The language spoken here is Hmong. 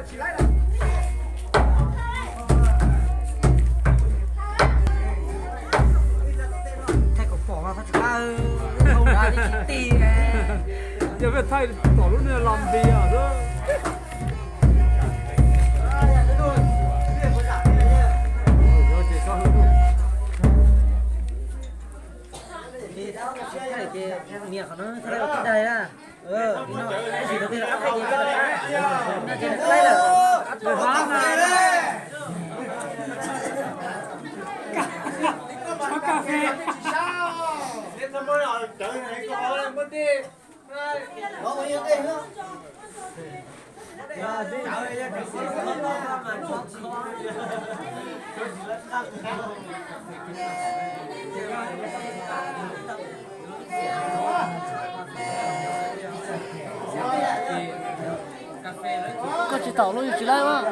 Thaij kom pom mas tsis qab, ntau nrad li tib ti. Yog peb thaij tom lub niag los npis xwb. Nias qhov no thaij tib daig na. Koj tsis taus los yus tsis laib mas.